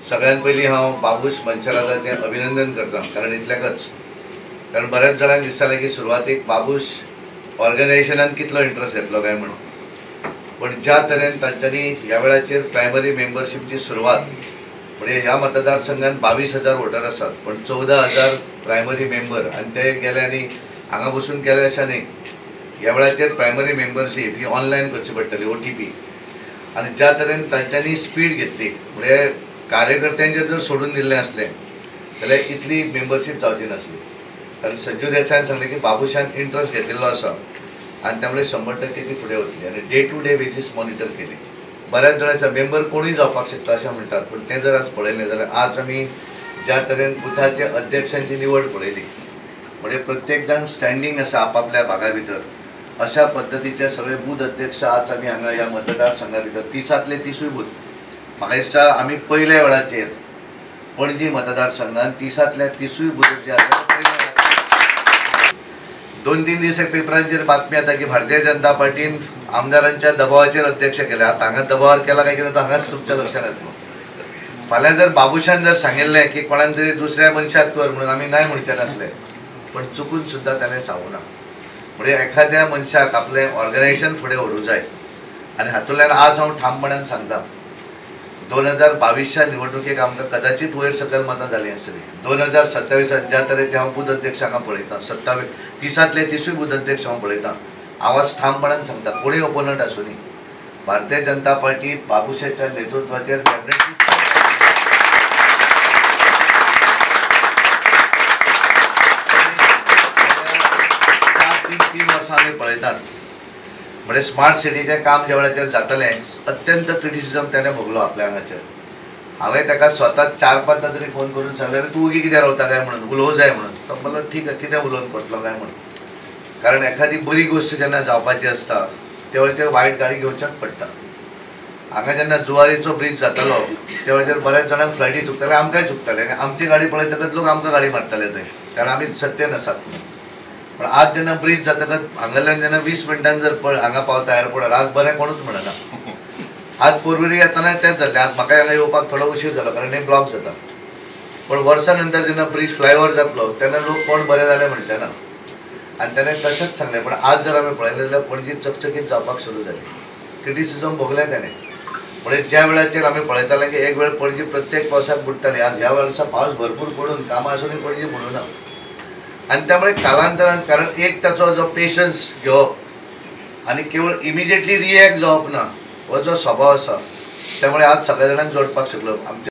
सगळ्यात पयलीं हांव बाबूश मोन्सेराताचें अभिनंदन करता, कारण इतल्याकच, कारण बऱ्याच जाणांक दिसतालें की सुरवातेक बाबूश ऑर्गनायझेशनान कितलो इंट्रस्ट येतलो काय म्हणून, पण ज्या तरेन तांच्यांनी ह्या वेळाचेर प्रायमरी मेंबरशीपची सुरवात, म्हणजे ह्या मतदारसंघात 22,000 वोटर आसात पण 14,000 प्रायमरी मेंबर, आनी ते गेले आनी हांगा बसून केले अशें न्ही. ह्या वेळाचेर प्रायमरी मेंबरशीप ही ऑनलायन करची पडटली, OTP, आनी ज्या तरेन तांच्यांनी स्पीड घेतली, म्हणजे कार्यकर्त्यांचेर जर सोडून दिल्लें आसलें जाल्यार इतली मेंबरशीप जावची नासली. कारण संजू देसायान सांगलें की बाबूशान इंट्रस्ट घेतिल्लो आसा आनी त्यामुळे 100% ती फुडें वतली, आनी day to day basis monitor केली. बऱ्याच जाणांचा मेंबर कोणूय जावपाक शकता अशें म्हणटात, पूण तें जर आज पळयलें जाल्यार आज आमी ज्या तरेन बुथाचे अध्यक्षांची निवड पळयली, म्हणजे प्रत्येक जाण स्टँडींग आसा आपापल्या भागा भितर, अशा पद्दतीचे सगळे बूथ अध्यक्ष आज आमी हांगा ह्या मतदारसंघा भितर 30तले 30 बूथ, म्हाका दिसता आमी पयल्या वेळाचेर पणजी मतदारसंघान 30तल्या 30 बूथ जे आसा पयल्या 2-3 दीस एक पेपरांचेर बातमी येता की भारतीय जनता पार्टीन आमदारांच्या दबावाचेर अध्यक्ष केले. आतां हांगा दबावार केला काय कितें तो हांगाच तुमच्या लक्षात येतलो. फाल्यां जर बाबूशान जर सांगिल्लें की कोणाक तरी दुसऱ्या मनशाक कर म्हणून, आमी नाय म्हणचे नासले, पण चुकून सुद्दां ताणें सांगूना. म्हणजे एखाद्या मनशाक आपलें ऑर्गनायझेशन फुडें व्हरूंक जाय, आनी हातूंतल्यान आज हांव ठामपणान सांगता, 2022च्या निवडणुकेक आमकां कदाचित वयर सकयल मतां जालीं आसतलीं. 2027 ज्या तरेचे हांव बूथ अध्यक्ष हांगा पळयतां, 30तले 30 बूथ अध्यक्ष हांव पळयतां, आवाज ठामपणान सांगता, कोणूय ओपोनंट आसूं न्ही, भारतीय जनता पार्टी बाबूशाच्या नेतृत्वाचेर डेफिनेटली 4-3 वर्सां आमी पळयतात. म्हणजे स्मार्ट सिटीचें काम ज्या वेळाचेर जातलें, अत्यंत क्रिटिसिजम ताणें भोगलो आपल्या हांगाचेर. हांवें ताका स्वता 4-5 तरी फोन करून सांगलें, तूं ओगी कित्याक रावता काय म्हणून, उलोवं जाय म्हणून. तो म्हणलो ठीक आहे, कितें उलोवन पडटलो काय म्हणून. कारण एखादी बरी गोश्ट जेन्ना जावपाची आसता त्या वेळाचेर वायट गाडी घेवच्याच पडटा. हांगा जेन्ना जुवारीचो ब्रीज जातालो त्या वेळाचेर बऱ्याच जाणांक फ्लायटी चुकताले, आमकांय चुकताले, आनी आमची गाडी पळयतकच लोक आमकां गाडी मारताले थंय, कारण आमी सत्तेन आसात. पण आज जेन्ना ब्रीज जातकच हांगाल्यान जेन्ना 20 मिनटान जर हांगा पावता एअरपोर्टार, आज बरें कोणूच म्हणना. आज पोरवरी येतना तेंच जालें, आज म्हाका हांगा येवपाक थोडो उशीर जालो कारण हें ब्लॉक जाता. पण वर्सा नंतर जेन्ना ब्रीज फ्लायओवर जातलो तेन्ना लोक कोण बरें जालें म्हणचे ना, आनी ताणें तशेंच सांगलें. पण आज जर आमी पळयलें जाल्यार पणजी चकचकीत जावपाक सुरू जाली, क्रिटिसिजम भोगलें ताणें. म्हणजे ज्या वेळाचेर आमी पळयताले की एक वेळ पणजी प्रत्येक पावसाक बुडटाली, आज ह्या वर्सा पावस भरपूर पडून कामां आसूनय पणजी बुडूना. आनी त्यामुळे कालांतरान, कारण एक ताचो जो पेशन्स घेवप आनी केवळ इमिजिएटली रिएक्ट जावप ना, हो जो स्वभाव आसा, त्यामुळे आज सगळ्या जाणांक जोडपाक शकलो. आमच्या